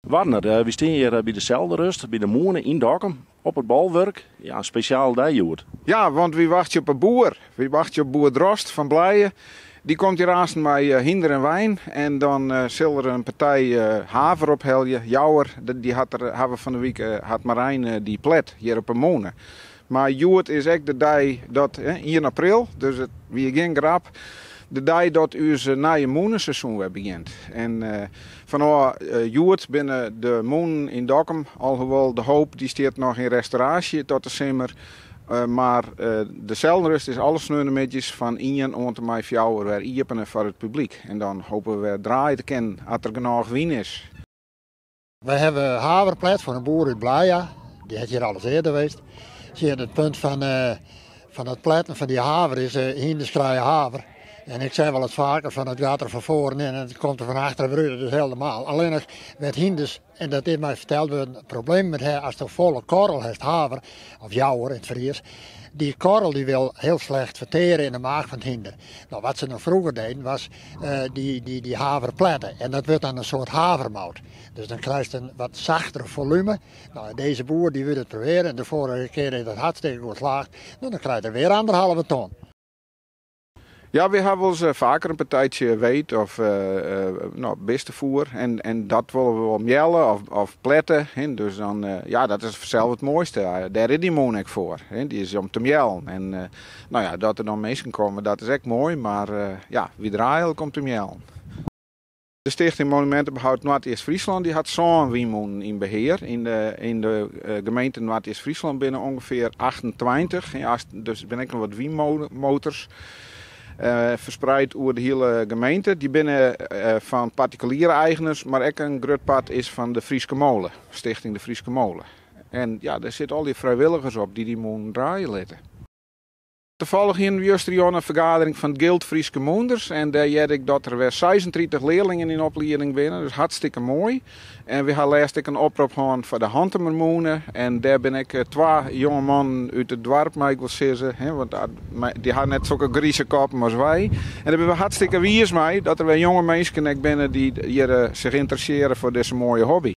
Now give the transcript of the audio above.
Warner, wy stean hjir by de Zeldenrust, by de mûne yn Dokkum, op it bolwurk. Ja, in spesjale dei hjoed. Ja, want wy wachtsje op 'e boer. Wy wachtsje op boer Drost fan Blije. Dy komt hjir aansten mei hynder en wein en dan sil er in partij haver ophelje. Hjouwer, dy hat er, hawwe fan 'e wike hat Marijn dy plet hjir op 'e mûne. Mar hjoed is ek de dei dat, ien april, dus it wie gjin grap, de dei dat ús nije mûneseizoen wer begjint. En fanôf hjoed binne de mûnen yn Dokkum, alhoewol De Hoop dy stiet noch yn restauraasje tot de simmer, mar de Zeldenrust is alle sneontemiddeis fan ien oant en mei fjouwer wer iepene foar it publyk. En dan hope we wer draaie te kinnen at der genôch wyn is. Wy hawwe haver plet fan in boer út Blije. Dy hat hjir alris earder west. Sjoch, it punt fan, fan it pletten fan dy haver is hynders krije haver. En ik sei wol ris faker fan it gaat der fan foaren yn en it komt der fan achteren wer út. Dat is hiel normaal. Allinnich wêr't hynders, en dat is my ferteld wurden, problemen met ha ast folle korrel hast, haver of hjouwer yn it Fries, dy korrel dy wil heel slecht verteren in de maag fan it hynder. Nou, wat se noch froeger deden was dy haver plette en dat wurdt dan in soart havermout. Dus dan krijst in wat sachtere folume. Nou, en dizze boer dy wurdt it probearjen en de foarige kear is dat hartstikke goed slaagd. Nou, dan krijt er wer anderhalve ton. Ja, wy hawwe wolris faker in partijtsje weet of no, bistefoer en dat wolle we wol mealle of plette. Dus dan, ja, dat is fansels it moaiste. Dêr is dy mûne ek foar. Dy is om te meallen. En no ja, dat der dan minsken komme, dat is ek moai, mar ja, wy draaie ek om te meallen. De Stichting Monumentenbehoud Noardeast-Fryslân dy hat sân wynmûnen yn behear. Yn de gemeente Noardeast-Fryslân binne ûngefear 28, ja, dus der binne ek noch wat wynmotors ferspreid oer de hiele gemeente. Dy binne fan partikuliere eigeners, mar ek in grut part is fan de Fryske Mole, Stichting de Fryske Mole. En ja, dêr sitte al dy frijwilligers op dy't dy mûnen draaie litte. Tafallich hienen we justerjûn in fergadering fan it Gild Fryske Mûnders en dêr hearde ik dat der wer 36 learlingen yn oplieding binne, dus hartstikke moai. En we ha lêst ek in oprop hân foar de Hantumermûne en dêr binne ek twa jonge mannen út it doarp, mei ik wol sizze, want dy ha net sokke grize koppen as wy. En dêr binne we hartstikke wiis mei dat der wer jonge minsken ek binne dy't hjir sich ynteressearje foar dizze moaie hobby.